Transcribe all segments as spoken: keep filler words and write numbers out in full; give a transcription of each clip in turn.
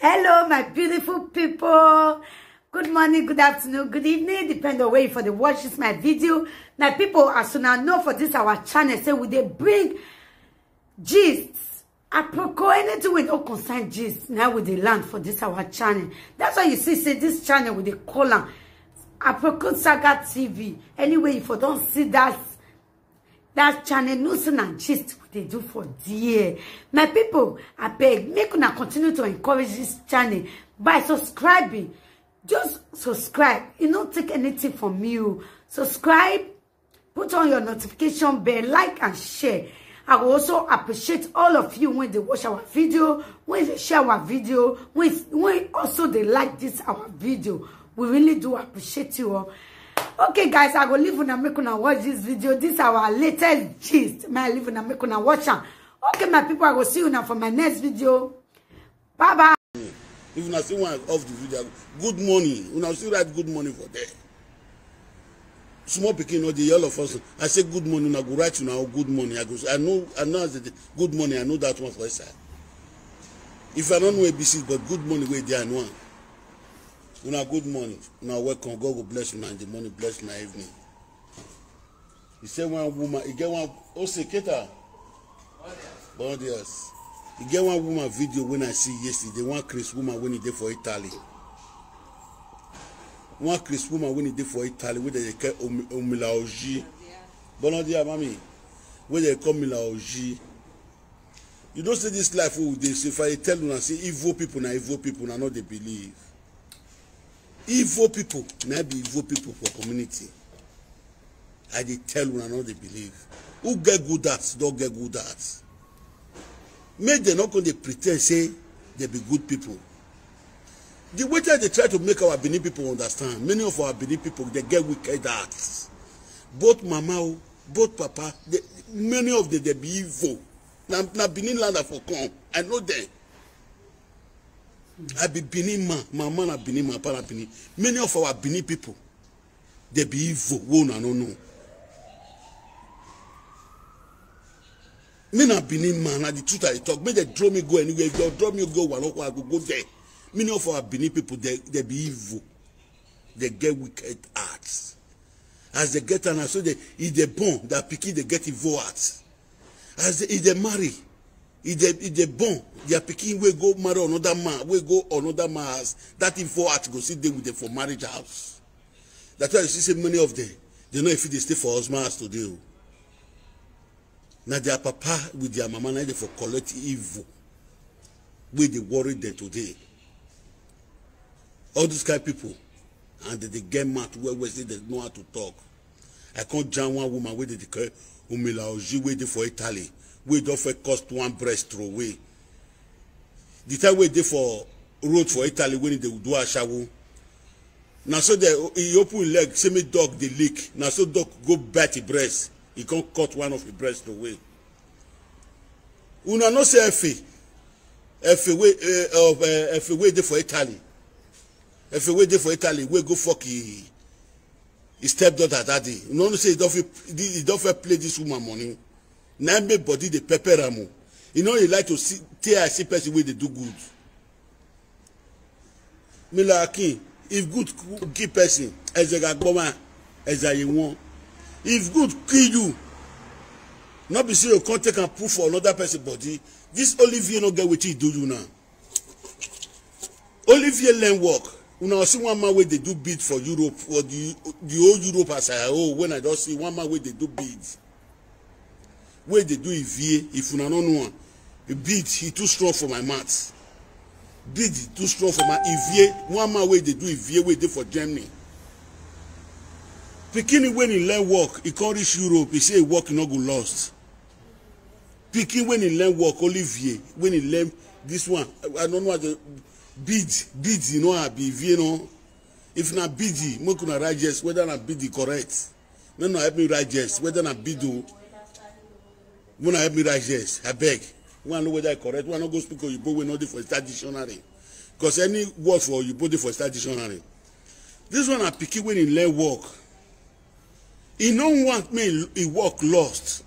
Hello, my beautiful people. Good morning, good afternoon, good evening, depend on where you for the watch this my video. My people, as soon as know for this our channel, say we dey bring gist, apropos anything we don't concern gist. Now we dey land for this our channel. That's why you see, say this channel we dey call am Aproko Saga T V. Anyway, if you don't see that that channel, no say na gist we dey do for there. My people, I beg, make una continue to encourage this channel by subscribing. Just subscribe. You no take anything from you. Subscribe, put on your notification bell, like and share. I will also appreciate all of you when they watch our video, when they share our video, when, when also they like this our video. We really do appreciate you all. Okay, guys, I go leave una make una watch this video. This our latest gist. My leave una make una watch am. Okay, my people, I go see you now for my next video. Bye bye. If una see one off the video, good morning. Una still write good morning for there. Small pikin no dey, all of us. I say good morning, I go write una good morning. I go, I know, I know as the good morning. I know that one for inside. If I don't know A B C, but good morning wey dey, I know am. Una good morning. Una welcome. God go bless una in the morning, bless una evening. He said one woman, he get one, oh, say, Keta. Bodias. He get one woman video when I see yesterday, one Chris woman when he dey for Italy. One Chris woman when he dey for Italy, wey they call Om-, Omila Oji. Bonodia, mommy. Wey they call Mila Oji. You don't see this life wey we dey. So if I tell una say evil people na evil people, na no dey believe. Evil people na be evil people for community. I dey tell una, no dey believe. Who get good heart, don't get good heart. Make dem no come dey pretend say they be good people. The way they try to make our Benin people understand, many of our Benin people, they get wicked hearts. Both mama o, both papa, they, many of them, they be evil. Na, na Benin land I for come. I know them. I be Benin man. My man na Benin, my papa na Benin. Many of our Benin people, they be evil. Wo na no no. Me na Benin man, na the truth I talk. Make they draw me go anywhere. If they draw me go, one I go go there. Many of our Benin people, they, they be evil. They get wicked hearts. As they get an, so they, if they born, their pikin they get evil hearts. As they, if they marry, if they, if they born, their pikin will go marry another man, will go another man house. That evil heart go sit there with them for marriage house. That's why you see so many of them, they know if they stay for husband house today. Oh. Now their papa with their mama, now they for collect evil. Where they worry them today. All these kind of people, and they, they get mad where, where say they know how to talk. I can't join one woman where they declare Umila Oji where they for Italy, where don't first cost one breast throw away. The time where they for road for Italy when they do a shower. Now so they, he open him leg, say me dog the lick. Now so dog go bite the breast. He can't cut one of the breast away. Una no say Efe. Efe wey, eh, of, eh, Efe wey dey for Italy. Efe wey dey for Italy, wey go fuck his, his stepdaughter that day. Una no say he don fit, he don fit play this woman money. Na make body dey pepper am o. You know, he like to see, tey I see person wey dey do good. Mila Akin, if good k-, kill person, Ezega Gboma, Ezaye won. If good kill you, not be say you can't take and put for another person body. This Olivier no get wetin he do you now. Olivier learn work. Una see one man wey dey do bead for Europe, for the, the whole Europe as I hold, when I don see one man wey dey do bead. Wey dey do Ivie, if una no know am. Bead, he too strong for my mouth. Bead too strong for my Ivie. One man wey dey do Ivie, wey dey for Germany. Pikin when he learn work, he come reach Europe, he say work no go lost. Pikin when he learn work, Olivier, when he learn this one, I, I don't know what the bead, bead, you know, I be Ivie, no. If na bead, make una write yes, whether na bead correct. No, no, help me write yes, whether na bead o. Una help me write yes, I beg. One know whether I correct, one no go speak Oyibo wey no dey for inside dictionary. 'Cause any word for Oyibo dey for inside dictionary. This one na pikin when he learn work. He no want me he work lost.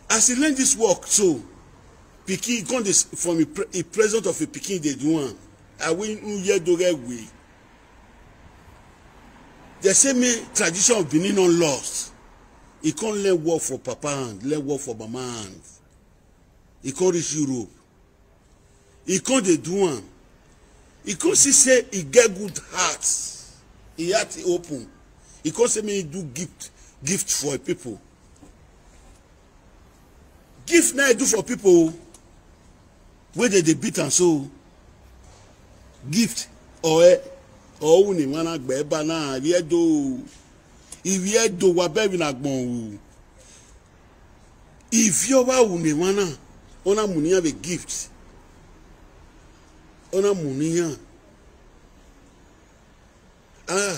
As he learn this work so, Pikin come dey s- from a, pre- a present of a pikin dey do am. I win New Year do get way. They say me tradition of Benin not lost. He can't learn work for papa hand, learn work for mama hand. He can't reach Europe. He can't dey do am. He can't see say he get good heart. He heart he open. He can't say me he do gift gift for people. Gift na I do for people wey dey dey beat am so. Gift or eh or uni wana gbe ba na iviedo iviedo wa be na gbon o. Ivio wa uni wana ona muniya be gift. Ona muniya. Ah,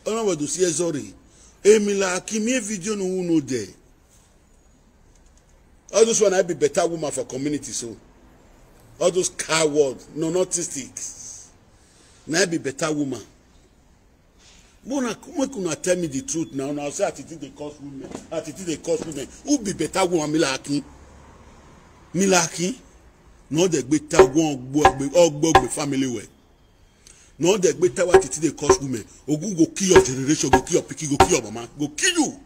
ona wa do si ezori. Emila kimi video no uno de. All those one I be better woman for community so. All those coward, no narcissistics. Na I be better woman. Mona make una tell me the truth now. Now say attitude dey cause women. Attitude dey cause women. Who be better woman? Milaki. Milaki. No dey better one ogbo ogbo family way. No dey better what attitude dey cause women. Ogun go kill your generation, go kill your pikin, go kill your mama, go kill you.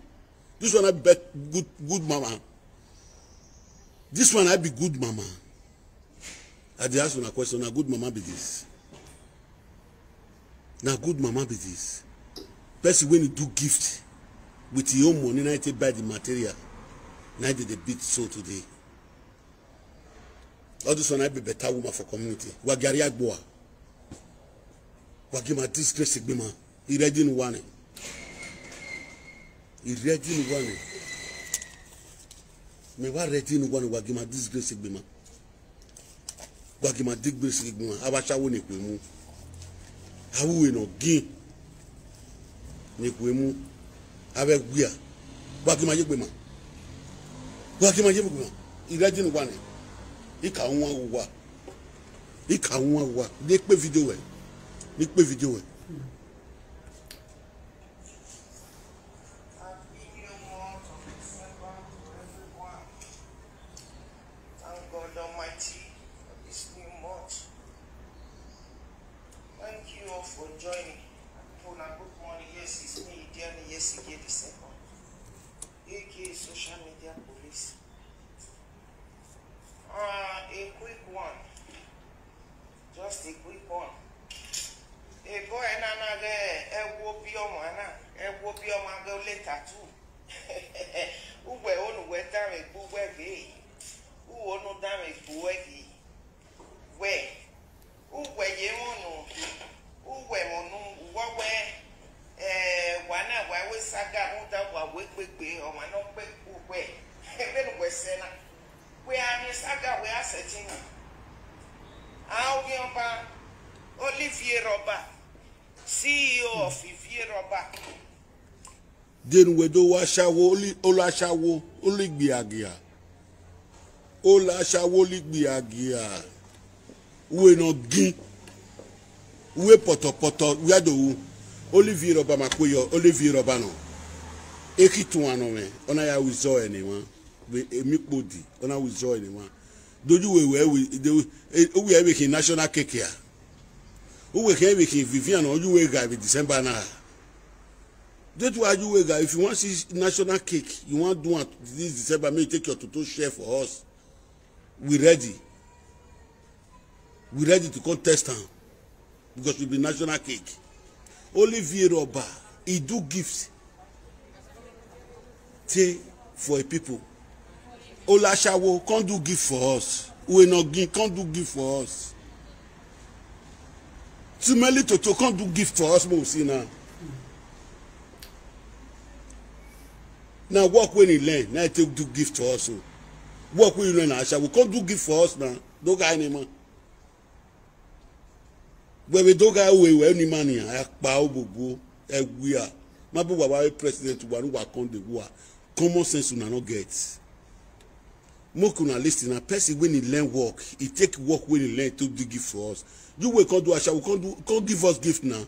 This one I be good good mama. This one I be good mama. I dey ask una question. Na good mama be this. Na good mama be this. Person when he do gift with your own money, na he take buy the material. Na he dey dey beat so today. All this one I be better woman for community. Wagari agboa. Wagima disgrace gbima. He ready in one. He ready in one. Me wa ready in one. Wagima disgrace gbima. Gwagima disgrace gbima. Abacha wo ne kwemu. Awu we no gin. Ne kwemu. Abe gwia. Gwagima ye gbima. Gwagima ye gbima. He ready in one. He ka nwa wa. He ka nwa wa. Ni pe video we. Ni pe video we. Happy New Month of December to everyone. Thank God Almighty for this new month. Thank you all for joining. People, na good morning. Yes, it's me, Idiani Yesige the second, A K A Social Media Police. Uh, a quick one. Just a quick one. A boy na na ge ewo bi omo na ewo bi omo ge later too. Uwe onu we dame gbu we ge. U onu dame gbu we ge. We. Uwe ye onu. Uwe onu uwe we. Eh, wana wa we saga uda wa we gbegbe o ma no pe uwe. Ebe nu we sena. We are in saga we are setting. Aogiomba Olivier Roba, C E O of Vivier Roba. Then we do washawo oli olashawo oli gbiagia. Olashawo oli gbiagia. We no gin. We poto poto we do. Olivier Roba makweyo Olivier Roba no. Eki tun ano me. Ona ya we zo anyone. We emi podi. Ona we zo anyone. Doju we we we we we national cake here. Who we can we can Vivian or you we guy with December now. That's why you we guy if you want to see national cake, you want to do it this December, may take your total share for us. We ready. We ready to contest am because we be national cake. Olivier Roba, he do gifts. Tey for a people. Olashawo come do gift for us. Uenogin come do gift for us. Tumeli Toto come do gift for us. Mo see now. Now work when he learn. Now he take do gift for us. So work when you learn Ashawo come do gift for us now. Don't guy anymore. Wewe doga we we ni mani akpa obogo ewia. Mabu wa wa president wa wa kon de wa. Common sense una no get. Make una listen na person when he learn work, he take work when he learn to do gift for us. You will come do Ashawo, come do come give us gift now.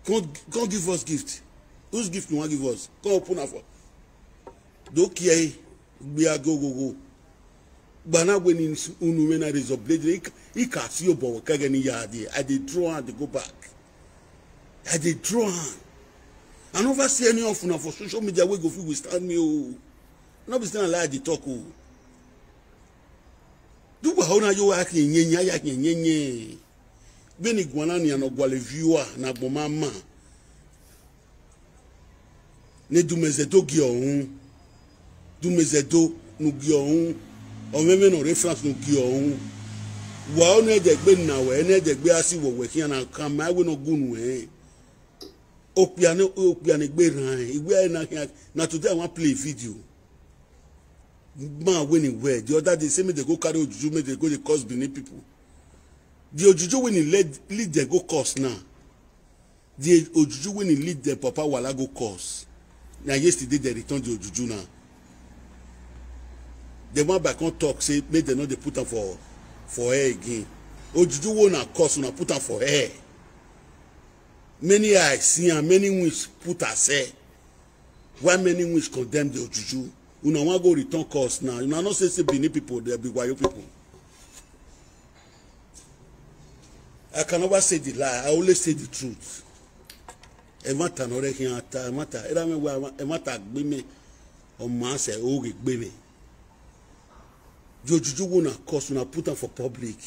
Come come give us gift. Whose gift you want give us? Come open up for. Don't care. Gbia go go go. Gbana when in unu when I raise up blade, he ca-, he can see you but kage ni ya dey. I dey draw and dey go back. I dey draw am. I never see any of una for social media wey go fit withstand me o. No be say na lie I dey talk o. Do wa ona yo akin nyenye, aya nyenye. Beni gwana ni ano gwale viewer na gbomama. Ne dumeze do gi ohun. Dumeze do nu gi ohun. Omeme no reference nu gi ohun. Wa o ne de gbe na we, ne de gbe asi wo we kian na kan ma we no gunu eh. Okpia ne, okpia ne gbe ran eh. Iwe na kian, na today I wan play video. Man wey ni well. The other day, say make they go carry Ojuju, make they go dey curse Benin people. The Ojuju wey ni lead, lead them go curse now. The Ojuju wey ni lead them, Papa Wala go curse. Na yesterday they return the Ojuju now. The one by come talk say make they no dey put am for, for air again. Ojuju wey na curse, una put am for air. Many eyes see am, many wings put as air. Why many wings condemn the Ojuju? Una wan go return curse now. Una no say say Benin people, they be wayo people. I can never say the lie. I always say the truth. Ẹ má ta nọrẹ kí n ta, ẹ má ta, ẹ dá mi wá, ẹ má ta gbé mi. Ọmọ àṣẹ òògè gbé mi. The Ojuju wey una curse, una put am for public.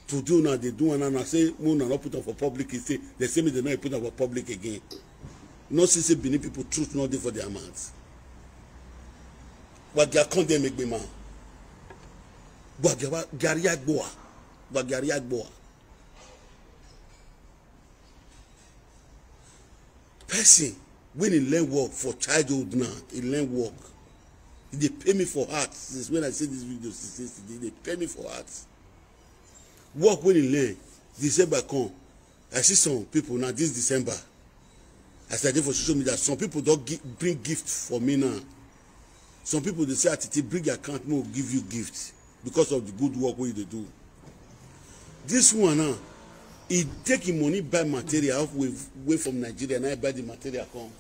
Today una dey do one, una say make una no put am for public. He say, they say me they no put am for public again. No see say Benin people truth no dey for their mouth. Wa dia condemn egbe man. Wa dia wa gari agboa. Wa gari agboa. Person when he learn work for childhood now, he learn work. He dey pay me for heart since when I see this video since yesterday. He dey pay me for heart. Work when he learn, December come. I see some people now this December. As I dey for social media, some people don gi-, bring gift for me now. Some people dey say, "Atiti, bring your account, make we give you gift because of the good work wey you dey do." This one now, he take him money buy material halfway, way from Nigeria. Now he buy the material come.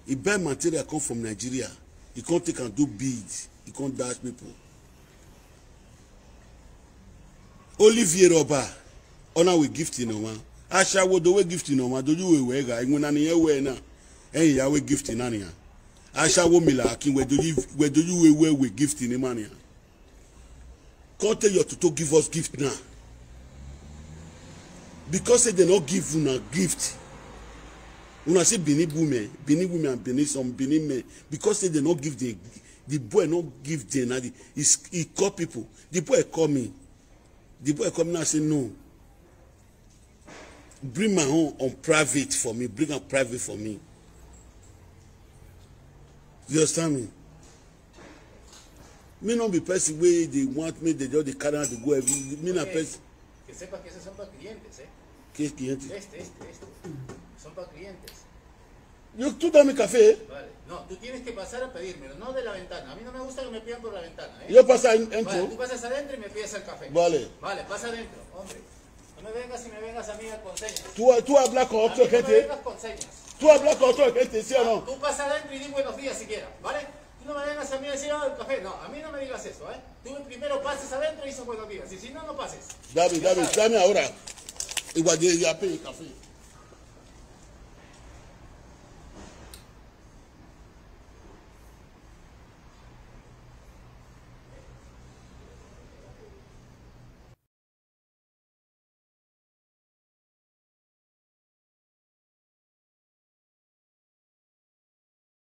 He buy material come from Nigeria. He come take and do bead. He come dash people. Olivier Roba, ona we gift in oma. Asha wo do we gift in oma. Do you we we ga. Ingwe na ni ye we na. En ya we gift in ania. Asha wo mila akin we do you, we do you we we we gift in imania. Come tell your tuto give us gift now. Because say they no give una gift. Una say Benin women, Benin women and Benin some Benin men. Because say they no give the, the boy no give them. Now the, he, he call people. The boy call me. The boy call me now say no. Bring my own on private for me. Bring am private for me. You understand me? Me no be person wey dey want me, they just dey carry am dey go every, me na person. Que sepa que esos son para clientes, ¿eh? ¿Qué cliente? Este, este, este. Son para clientes. You too dame café? Vale. No, tú tienes que pasar a pedírmelo, no de la ventana. A mí no me gusta que me pidan por la ventana, ¿eh? Yo pasa en, en vale, tú. Tú pasas adentro y me pides el café. Vale. Vale, pasa adentro, hombre. No me vengas y me vengas a mí con señas. Tú, tú hablas con otro gente. A mí no me vengas con señas. Tú hablas con otro gente, ¿sí o no? Tú pasa adentro y di buenos días siquiera, ¿vale? Tú no me vengas a mí a decir, "Ah, el café". No, a mí no me digas eso, ¿eh? Tú primero pases adentro y dices buenos días. Y si no, no pases. Dame, dame, dame ahora. Igual ya, ya pedí café.